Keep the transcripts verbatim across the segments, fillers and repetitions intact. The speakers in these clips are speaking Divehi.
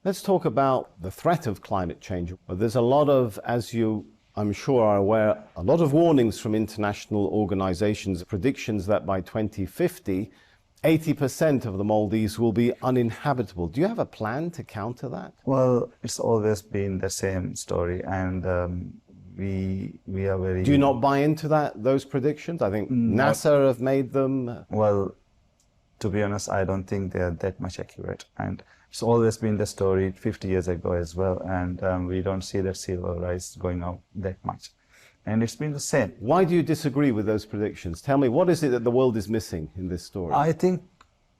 Let's talk about the threat of climate change. There's a lot of, as you, I'm sure, are aware, a lot of warnings from international organizations, predictions that by twenty fifty, eighty percent of the Maldives will be uninhabitable. Do you have a plan to counter that? Well, it's always been the same story, and um, we we are very. Do you not buy into that, those predictions? I think NASA have made them. Well, to be honest, I don't think they are that much accurate, and it's always been the story fifty years ago as well, and um, we don't see that sea level rise going up that much, and it's been the same. Why do you disagree with those predictions? Tell me, what is it that the world is missing in this story? I think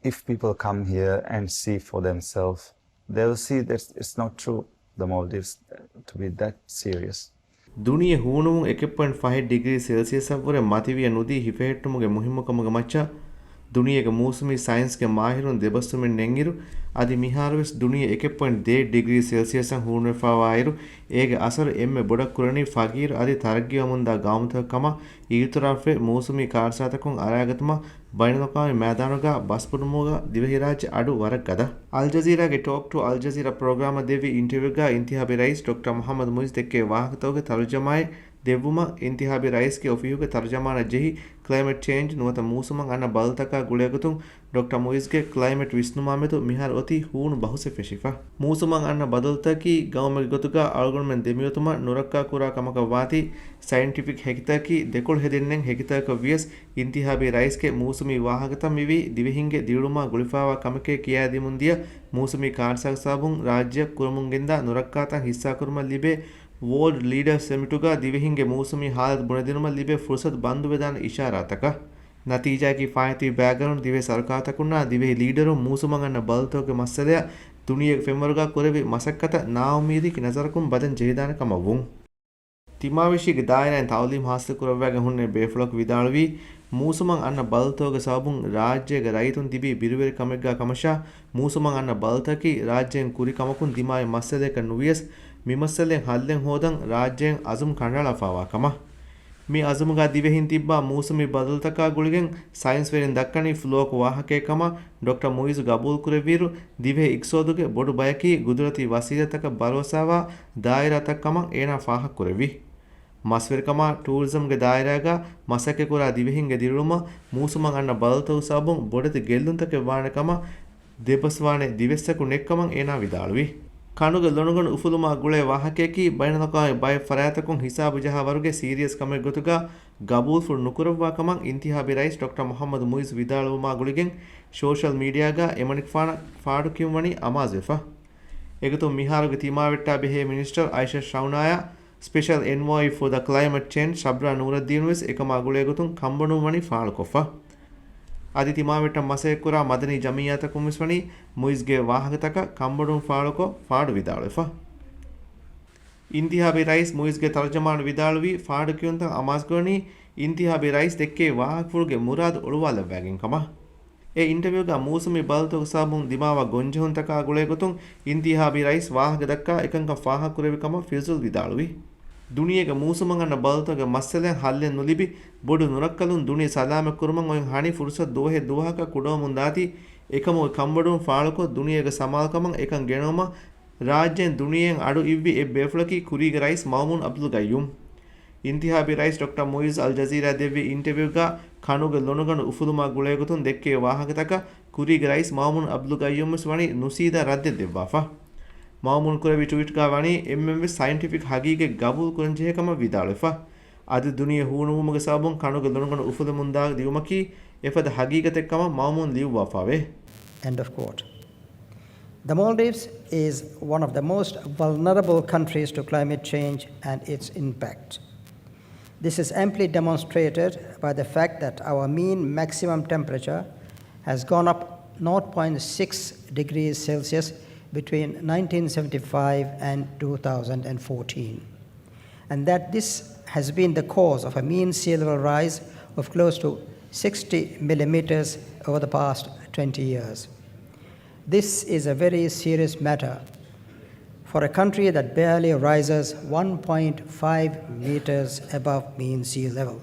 if people come here and see for themselves, they will see that it's not true, the Maldives, uh, to be that serious. ދުނިޔެ ހޫނުވުން އެކެއް ޕޮއިންޓް ފަހެއް ޑިގްރީ ސެލްސިއަސްއަށްވުރެ މަތިވިޔަ ނުދީ ހިފެހެއްޓުމުގެ މުހިއްމުކަމުގެ މައްޗަށް ދުނިޔޭގެ މޫސުމީ ސައިންސްގެ މާހިރުން ދެބަސްވުމެއް ނެންއިރު، އަދި މިހާރުވެސް ދުނިޔެ އެކެއް ޕޮއިންޓް ދޭއް ޑިގްރީ ސެލްސިއަސްއަށް ހޫނުވެފައިވާއިރު، އޭގެ އަސަރު އެންމެ ބޮޑަށް ކުރަނީ ފަގީރު އަދި ތަރައްގީވަމުންދާ ގައުމުތަކަށް ކަމަށް އިއުތުރާފްވެ، މޫސުމީ ކާރިސާތަކުން އަރާގަތުމަށް ބައިނަލްއަޤްވާމީ މައިދާނުގަ ބަސްބުނުމުގަ ދިވެހިރާއްޖެ އަޑު ވަރަށް ގަދަ. އަލްޖަޒީރާގެ ޓޯކް ޓު އަލްޖަޒީރާ ޕްރޮގްރާމަށް ދެއްވި އިންޓަވިއުގަ އިންތިހާބީ ރައީސް ޑޮކްޓަރ މުޙައްމަދު މުއިއްޒު ދެއްކޭ ވާހަކަތަކުގެ ތަރުޖަމާއެއް ދެއްވުމަށް އިންތިހާބީ ރައީސްގެ އޮފީހުގެ ތަރުޖަމާނަށް ޖެހި ކްލައިމެޓް ޗޭންޖް ނުވަތަ މޫސުމަށް އަންނަ ބަދަލުތަކާ ގުޅޭގޮތުން ޑޮކްޓަރ މުއިއްޒުގެ ކްލައިމެޓް ވިސްނުމާމެދު މިހާރު އޮތީ ހޫނު ބަހުސެއް ފެށިފަ. މޫސުމަށް އަންނަ ބަދަލުތަކީ ގައުމެއްގެ ގޮތުގަ އަޅުގަނޑުމެން ދެމިއޮތުމަށް ނުރައްކާކުރާ ކަމަކަށް ވާތީ، ސައިންޓިފިކް ހެކިތަކަކީ ދެކޮޅު ހެދެންނެއް ހެކިތަކަކަށް ވިޔަސް، އިންތިހާބީ ރައީސްގެ މޫސުމީ ވާހަކަތައް މިވީ ދިވެހިންގެ ދިރިއުޅުމާ ގުޅިފައިވާ ކަމެކޭ ކިޔާދިމުންދިޔަ މޫސުމީ ކާރިސާގެ ސަބަބުން ރާއްޖެއަށް ކުރަމުން ގެންދާ ނުރައްކާތައް ހިއްސާކުރުމަށް ލިބޭ ވޯލްޑް ލީޑާ ސަމިޓުގަ ދިވެހިންގެ މޫސުމީ ހާލަތު ބުނެދިނުމަށް ލިބޭ ފުރުސަތު ބަންދުވެދާނެ އިޝާރާތަކަށް. ނަތީޖާއަކީ ފާހެތިވި ބައިގަނޑުން ދިވެހި ސަރުކާރުތަކުންނާ ދިވެހި ލީޑަރުން މޫސުމަށް އަންނަ ބަދަލުތަކުގެ މައްސަލައަށް ދުނިޔޭގެ ފެންވަރުގަ ކުރެއްވި މަސައްކަތަށް ނާއުއްމީދީ ނަޒަރަކުން ބަދަލު ޖެހިދާނެ ކަމަށް ވުން. ތިމާވެށީގެ ދާއިރާއިން ތައުލީމް ހާސިލްކުރައްވައިގެން ހުންނެވި ބޭފުޅަކު ވިދާޅުވީ، މޫސުމަށް އަންނަ ބަދަލުތަކުގެ ސަބަބުން ރާއްޖޭގެ ރައްޔިތުން ތިބީ ބިރުވެރިކަމެއްގަ ކަމަށާ، މޫސުމަށް އަންނަ ބަދަލުތަކީ ރާއްޖޭން ކުރި ކަމަކުން ދިމާވި މައްސަލައަކަށް ނުވިޔަސް، މިމައްސަލައިން ހައްލެއް ހޯދަން ރާއްޖޭން އަޒުމް ކަނޑައަޅާފައިވާ ކަމަށް. މި އަޒުމުގަ ދިވެހިން ތިއްބާ މޫސުމީ ބަދަލުތަކާ ގުޅިގެން ސައިންސްވެރިން ދައްކަނީ ފްލޯކު ވާހަކައެއް ކަމަށް ޑޮކްޓަރ މުއިޒު ގަބޫލުކުރެއްވިއިރު، ދިވެހި އިޤްތިޞާދުގެ ބޮޑު ބަޔަކީ ގުދުރަތީ ވަސީލަތްތަކަށް ބަރޯސާވާ ދާއިރާތައް ކަމަށް އޭނާ ފާހަގަކުރެއްވި. މަސްވެރިކަމާ ޓޫރިޒަމްގެ ދާއިރާގަ މަސައްކަތްކުރާ ދިވެހިންގެ ދިރިއުޅުމަށް މޫސުމަށް އަންނަ ބަދަލުތަކުގެ ސަބަބުން ބޮޑެތި ގެއްލުންތަކެއް ވާނެ ކަމަށް ދެބަސްވާނެ ދިވެއްސަކު ނެތްކަމަށް އޭނާ ވިދާޅުވި. ކަނޑުގެ ލޮނުގަނޑު އުފުލުމާ ގުޅޭ ވާހަކަޔަކީ ބައިނަލްއަޤްވާމީ ބައެއް ފަރާތްތަކުން ހިސާބު ޖަހާ ވަރުގެ ސީރިއަސް ކަމެއް ގޮތުގަ ގަބޫލުފުޅު ނުކުރައްވާ ކަމަށް އިންތިހާބީ ރައީސް ޑޮކްޓަރ މުޙައްމަދު މުއިއްޒު ވިދާޅުވުމާ ގުޅިގެން ސޯޝަލް މީޑިއާގަ އެމަނިކުފާނަށް ފާޑުކިޔުން ވަނީ އަމާޒުވެފަ. އެގޮތުން މިހާރުގެ ތިމާވެއްޓާ ބެހޭ މިނިސްޓަރ އައިޝަ ޝައުނާޔާ، ސްޕެޝަލް އެންވޯއީ ފޯ ދަ ކްލައިމެޓް ޗޭންޖް ޝަބްރާ ނޫރައްދީނު ވެސް އެކަމާ ގުޅޭގޮތުން ކަންބޮޑުވުން ވަނީ ފާޅުކޮށްފަ. އަދި ތިމާވެއްޓަށް މަސައްކަތްކުރާ މަދަނީ ޖަމިއްޔާތަކުން ވެސް ވަނީ މުއިޒްގެ ވާހަކަތަކަށް ކަންބޮޑުވުން ފާޅުކޮށް ފާޑު ވިދާޅުވެފަ. އިންތިހާބީ ރައީސް މުއިޒްގެ ތަރުޖަމާނު ވިދާޅުވީ، ފާޑުކިޔުންތައް އަމާޒުކުރަނީ އިންތިހާބީ ރައީސް ދެއްކޭ ވާހަކަފުޅުގެ މުރާދު އޮޅުވާލައްވައިގެން ކަމަށް. އެ އިންޓަވިއުގަ މޫސުމީ ބަދަލުތަކުގެ ސަބަބުން ދިމާވާ ގޮންޖެހުންތަކާ ގުޅޭގޮތުން އިންތިހާބީ ރައީސް ވާހަކަ ދައްކާ އެކަންކަން ފާހަގަކުރެއްވި ކަމަށް ފިޒުލް ވިދާޅުވި. ދުނިޔޭގެ މޫސުމަށް އަންނަ ބަދަލުތަކުގެ މައްސަލައިން ހައްލެއް ނުލިބި، ބޮޑު ނުރައްކަލުން ދުނިޔެ ސަލާމަތް ކުރުމަށް އޮތް ހަނި ފުރުސަތު ދުވަހެއް ދުވަހަކަށް ކުޑަވަމުން ދާތީ، އެކަމުގެ ކަންބޮޑުވުން ފާޅުކޮށް، ދުނިޔޭގެ ސަމާލުކަމަށް އެކަން ގެނައުމަށް ރާއްޖޭން ދުނިޔެއިން އަޑު އިއްވި އެއް ބޭފުޅަކީ ކުރީގެ ރައީސް މައުމޫން އަބްދުލް ގައްޔޫމް. އިންތިހާބީ ރައީސް ޑޮކްޓަރ މުއިޒް އަލް ޖަޒީރާ ދެއްވި އިންޓަވިއުގަ ކަނޑުގެ ލޮނުގަނޑު އުފުލުމާ ގުޅޭގޮތުން ދެއްކޭ ވާހަކަތަކަށް ކުރީގެ ރައީސް މައުމޫން އަބްދުލް ގައްޔޫމް ވެސް ވަނީ ނުސީދާ ރައްދެއް ދެއްވާފަ. މައުމޫން ކުރެއްވި ޓްވީޓްގަ ވަނީ އެންމެންވެސް ސައިންޓިފިކް ހަގީގަތް ގަބޫލު ކުރަންޖެހޭ ކަމަށް ވިދާޅުވެފަ. އަދި ދުނިޔެ ހޫނުވުމުގެ ސަބަބުން ކަނޑުގެ ލޮނުގަނޑު އުފުލެމުންދާ ދިއުމަކީ އެފަދަ ހަގީގަތެއް ކަމަށް މައުމޫން ލިޔުއްވާފައެވެ. End of quote. The Maldives is one of the most vulnerable countries to climate change and its impact. This is amply demonstrated by the fact that our mean maximum temperature has gone up nought point six degrees Celsius between nineteen seventy-five and two thousand fourteen, and that this has been the cause of a mean sea level rise of close to sixty millimeters over the past twenty years. This is a very serious matter for a country that barely rises one point five meters above mean sea level.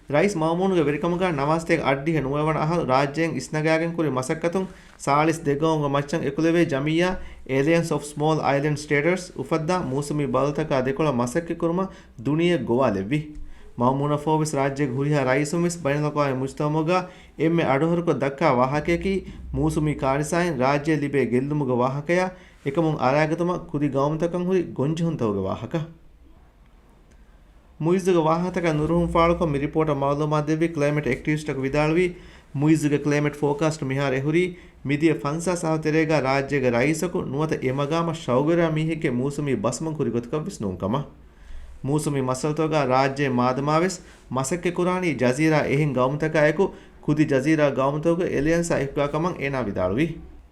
ރައީސް މައުމޫނުގެ ވެރިކަމުގަ ނަވާސްތޭކަ އަށްޑިހަ ނުވަވަނަ އަހަރު ރާއްޖޭން އިސްނަގާގެން ކުރި މަސައްކަތުން ސާޅީސް ދެ ގައުމުގެ މައްޗަށް އެކުލެވޭ ޖަމިއްޔާ އެލައިންސް އޮފް ސްމޯލް އައިލެންޑް ސްޓޭޓަސް އުފައްދާ މޫސުމީ ބަދަލުތަކާ ދެކޮޅަށް މަސައްކަތްކުރުމަށް ދުނިޔެ ގޮވާލެއްވި. މައުމޫނަށްފަހުވެސް ރާއްޖޭގެ ހުރިހާ ރައީސުންވެސް ބައިނަލްއަޤްވާމީ މުޖްތަމަޢުގަ އެންމެ އަޑުހަރުކޮށް ދައްކާ ވާހަކަޔަކީ، މޫސުމީ ކާރިސާއިން ރާއްޖެ ލިބޭ ގެއްލުމުގެ ވާހަކަޔާ އެކަމުން އަރާގަތުމަށް ކުދި ގައުމުތަކަށް ހުރި ގޮންޖެހުންތަކުގެ ވާހަކަ. މުއިއްޒުގެ ވާހަކަތަކަށް ނުރުހުން ފާޅުކޮށް، މި ރިޕޯޓަށް މައުލޫމާތު ދެއްވި ކްލައިމެޓް އެކްޓިވިސްޓަކު ވިދާޅުވީ، މުއިއްޒުގެ ކްލައިމެޓް ފޯކާސްޓް މިހާރު އެހުރީ، މިދިޔަ ފަންސާސް އަހަރު ތެރޭގަ ރާއްޖޭގެ ރައީސަކު ނުވަތަ އެ މަގާމަށް ޝައުގުވެރިވާ މީހެއްގެ މޫސުމީ ބަސްމަގު ހުރި ގޮތަކަށްވެސް ނޫން ކަމަށް. މޫސުމީ މައްސަލަތަކުގަ ރާއްޖެ މާދަމާވެސް މަސައްކަތްކުރާނީ ޖަޒީރާ އެހެން ގައުމުތަކާއެކު، ކުދި ޖަޒީރާ ގައުމުތަކުގެ އެލައިންސާ އެކުގާ ކަމަށް އޭނާ ވިދާޅުވި.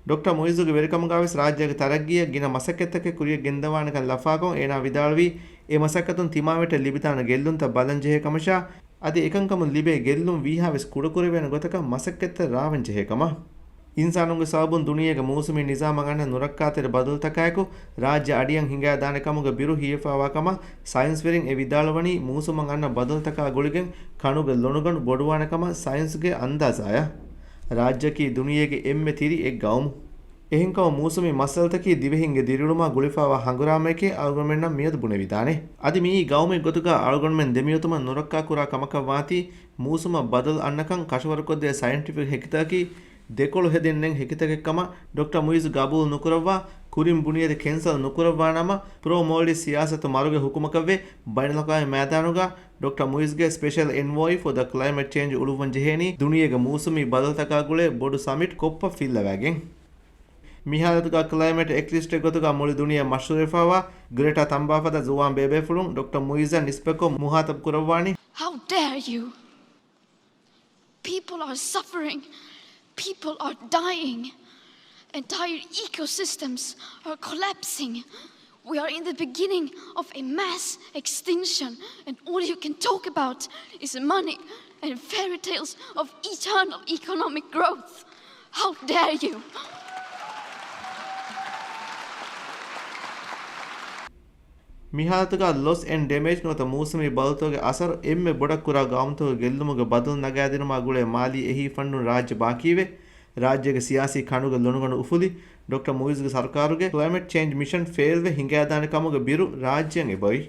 ޑޮކްޓަރ މުއިއްޒުގެ ވެރިކަމުގާވެސް ރާއްޖޭގެ ތަރައްގީއަށް ގިނަ މަސައްކަތްތަކެއް ކުރިޔަށް ގެންދަވާނެކަން ލަފާކޮށް، އޭނާ ވިދާޅުވީ، އެ މަސައްކަތުން ތިމާވެއްޓަށް ލިބިދާނެ ގެއްލުންތައް ބަލަން ޖެހޭ ކަމަށާ، އަދި އެކަންކަމުން ލިބޭ ގެއްލުން ވީހާވެސް ކުޑަކުރެވޭނެ ގޮތަކަށް މަސައްކަތްތައް ރާވަން ޖެހޭ ކަމަށް. އިންސާނުންގެ ސަބަބުން ދުނިޔޭގެ މޫސުމީ ނިޒާމަށް އަންނަ ނުރައްކާތެރި ބަދަލުތަކާއެކު، ރާއްޖެ އަޑިއަށް ހިނގާދާނެ ކަމުގެ ބިރު ހިއެފާވާ ކަމަށް ސައިންސްވެރިން އެ ވިދާޅުވަނީ، މޫސުމަށް އަންނަ ބަދަލުތަކާ ގުޅިގެން ކަނުގެ ލޮނުގަނޑު ބޮޑުވާނެ ކަމަށް ސައިންސްގެ އަންދާޒާއަށް. ރާއްޖެއަކީ ދުނިޔޭގެ އެންމެ ތިރި އެއް ގައުމު. އެހެންކަމުން މޫސުމީ މައްސަލަތަކީ ދިވެހިންގެ ދިރިއުޅުމާ ގުޅިފާވާ ހަނގުރާމައެކޭ އަޅުގަނޑުމެންނަށް މިއަދު ބުނެވިދާނެ. އަދި މިއީ ގައުމެއް ގޮތުގަ އަޅުގަނޑުމެން ދެމިއޮތުމަށް ނުރައްކާކުރާ ކަމަކަށްވާތީ، މޫސުމަށް ބަދަލު އަންނަކަން ކަށަވަރުކޮށްދޭ ސައިންޓިފިކް ހެކިތަކަކީ، ދެކޮޅު ހެދެން ނެތް ހެކިތަކެއްކަމަށް ޑޮކްޓަރ މުއިއްޒު ގަބޫލު ނުކުރައްވާ، ކުރިން ބުނިޔަދެއް ކެންސަލް ނުކުރައްވާނަމަ، ޕްރޯ މޯލްޑިވްސް ސިޔާސަތު މަރުގެ ހުކުމަކަށްވެ، ބައިނަލްއަޤްވާމީ މައިދާނުގަ ޑޮކްޓަރ މުއިއްޒުގެ ސްޕެޝަލް އެންވޯއީ ފޯ ދަ ކްލައިމެޓް ޗޭންޖް އުޅުއްވަން ޖެހޭނީ، ދުނިޔޭގެ މޫސުމީ ބަދަލުތަކާ ގުޅޭ ބޮޑު ސަމިޓް ކޮޕްއަށް ފިއްލަވާގެން. މިހާލަތުގަ ކްލައިމެޓް އެކްޓިވިސްޓެއް ގޮތުގަ މުޅި ދުނިޔެ މަޝްހޫރުވެފާވާ ގްރެޓާ ތަންބާ ފަދަ ޒުވާން ބޭބޭފުޅުން ޑޮކްޓަރ މުއިއްޒަށް ނިސްބަތްކޮށް މުހާތަބް ކުރައްވާނީ. How dare you? People are suffering. People are dying. Entire ecosystems are collapsing. We are in the beginning of a mass extinction, and all you can talk about is money and fairy tales of eternal economic growth. How dare you! މިހާލަތުގަ ލޮސް އެންޑް ޑެމޭޖް ނުވަތަ މޫސުމީ ބަދަލުތަކުގެ އަސަރު އެންމެ ބޮޑަށް ކުރާ ގައުމުތަކުގެ ގެއްލުމުގެ ބަދަލު ނަގާދިނުމާ ގުޅޭ މާލީ އެހީ ފަންޑުން ރާއްޖެ ބާކީވެ، ރާއްޖޭގެ ސިޔާސީ ކަނޑުގެ ލޮނުގަނޑު އުފުލި، ޑޮކްޓަރ މުއިއްޒުގެ ސަރުކާރުގެ ކްލައިމެޓް ޗޭންޖް މިޝަން ފެއިލްވެ ހިނގާދާނެ ކަމުގެ ބިރު ރާއްޖެއަށް އެބައޮތް.